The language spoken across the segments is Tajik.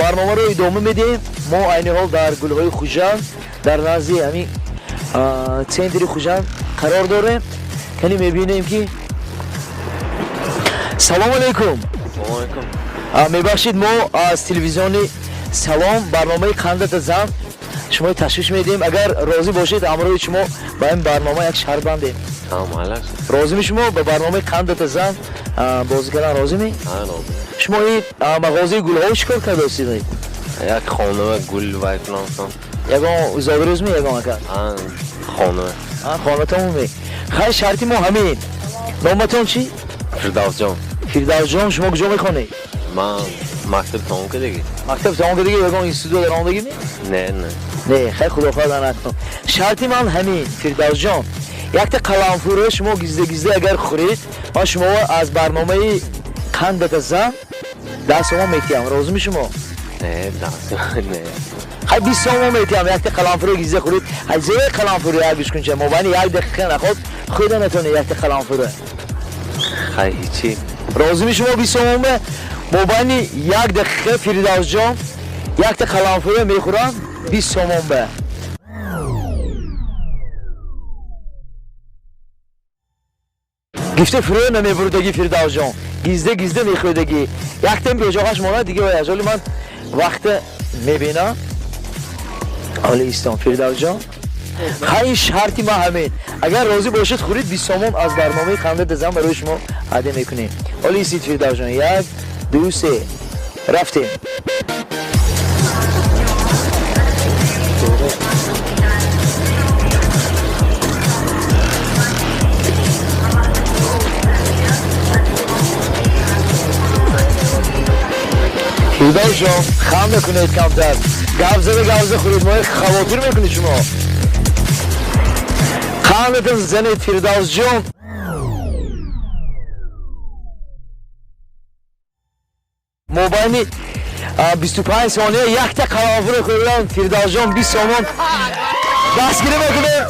Барномаро идома медиҳем. Мо айни ҳол дар гулҳои Хуҷанд, дар назди ҳамин центри Хуҷанд қарор дорем. Кани мебинем ки, салому алайкум. Мебахшид, мо аз телевизиони Салом, барномаи «Қандата зан» шумои ташвиш медиҳем. Агар розӣ бошед, ҳамроҳи шумо ба ин барнома як шарт бандем. Розими шумо ба барномаи «Қандата зан» бозӣ кардан розиме? Шумо ин мағозаи гулҳо чӣ кор кардаостед? Як хонама гул вай кунам. Ягон зодрӯзми, ягон ака? Хона. Хонатон ме. Хай, шарти мо ҳамин. Номатон чӣ? Фирдавсҷон. Фирдавсҷон, шумо куҷо мехонед? Ман мактаб тамом кардагӣ. Мактаб тамом кардагӣ, ягон институт даромадагӣ ме? Не, не. Не, хай, худохоҳ накун. Шарти ман ҳамин, Фирдавсҷон. Якта қаламфура шумо гизда гизда агар хӯред, ман шуморо аз барномаи «Қандата зан» 10 сомон метиҳам. Розими шумо? Не, даст не. Хай, 20 сомон метиҳам, якта қаламфура гизда хӯред. Ҳай, зеро қаламфура як гӯш кунча мобайни як дақиқа наход хӯрда натонед якта қаламфура. Хай, ҳичи. Розими шумо 20 сомон бе мобайни як дақиқа Фирдавсҷон якта қаламфура мехӯрам 20 сомон бе. Гифта фурӯ намебурдагӣ, Фирдавсҷон, гизда гизда мехӯрдагӣ. Яктем бежоғаш монад дига вай. Азоли ман вақта мебинам. Оли истон, Фирдавсҷон. Хай, ин шарти ман ҳамин. Агар розӣ бошед, хӯрид, 20 сомон аз барномаи «Қандата зан» барои шумо ҳадя мекунем. Оли истид, Фирдавсҷон. Як, ду, се, рафтем. Фирдавсҷон, ханда кунед камтар, гап зада гап зада хӯред. Мо хавотир мекунед шумо. Қандатон занед, Фирдавсҷон. Мобайни 25 сония якта қаламфура хӯрдан, Фирдавсҷон, 20 сомон дастгирӣ мекунем.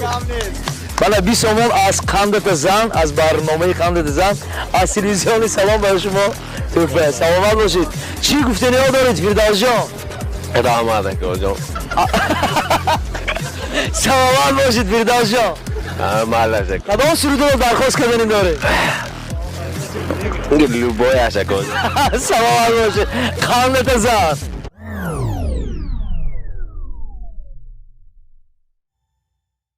Бале, 20 сомон аз «Қандата зан», аз барномаи «Қандата зан» аз телевизиони Салом барои шумо тӯҳфа. Саломат бошед. Чӣ гуфтаниҳо доред, Фирдавсҷон? Раҳмат, акоҷон. Саломат бошед, Фирдавсҷон. Малаш, ако. Кадом сурудро дархост карданин доред? Любой аш, акоҷон. Саломат бошед. «Қандата зан».